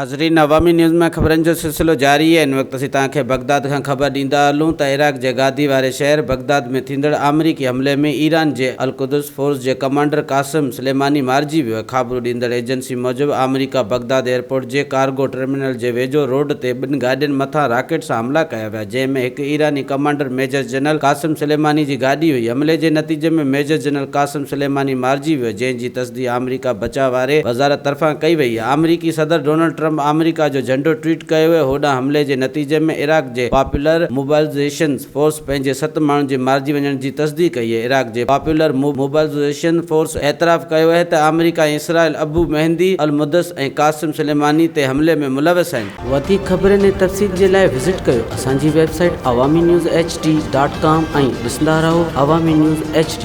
ناظرين عوامي نيوز ۾ خبرن جو سلسلو جاري آهي ان وقت اسين توهان کي بغداد کان خبر ڏيندا هلون ته عراق جي گادي واري شهر بغداد ۾ ٿيندڙ آمريڪي حملي ۾ ايران جي القدس فورس جي ڪمانڊر قاسم سليماني مارجي ويو آهي خابرو ڏيندڙ ايجنسي موجب آمريڪا بغداد ايئرپورٽ جي ڪارگو ٽرمينل جي ويجهو روڊ تي ٻن گاڏين مٿان راڪيٽ سان حملا ڪيا ويا جنهن ۾ هڪ ايراني commander major general Qasem Soleimani جي گاڏي هئي حملي جي نتيجي ۾ ميجر جنرل قاسم سليماني مارجي ويو جنهن جي تصديق آمريڪا بچاء واري وزارت طرفان ڪئي وئي. آمريڪي صدر ڊونلڊ ٽرمپ آمريڪا جو جهنڊو ٽوئيٽ ڪيو هي هوڏانهن حملي جي نتيجي ۾ عراق جي پاپولر موبلزيشن فورس پنهنجي ست ماڻهن جي مارجي وڃڻ جي تصديق ڪئي هي عراق جي پاپولر موبلزيشن فورس اعتراف ڪيو هي ته آمريڪا ۽ اسرائيل ابو مهدي المهندس ۽ قاسم سليماني تي حملي ۾ ملوث آهن. وڌيڪ خبرن ۽ تفصيل جي لاء وزٽ ڪيو اسان جي website Awami news H D dot com ۽ ڏسندا رهو عوامي نيوز ايڇ ڊي.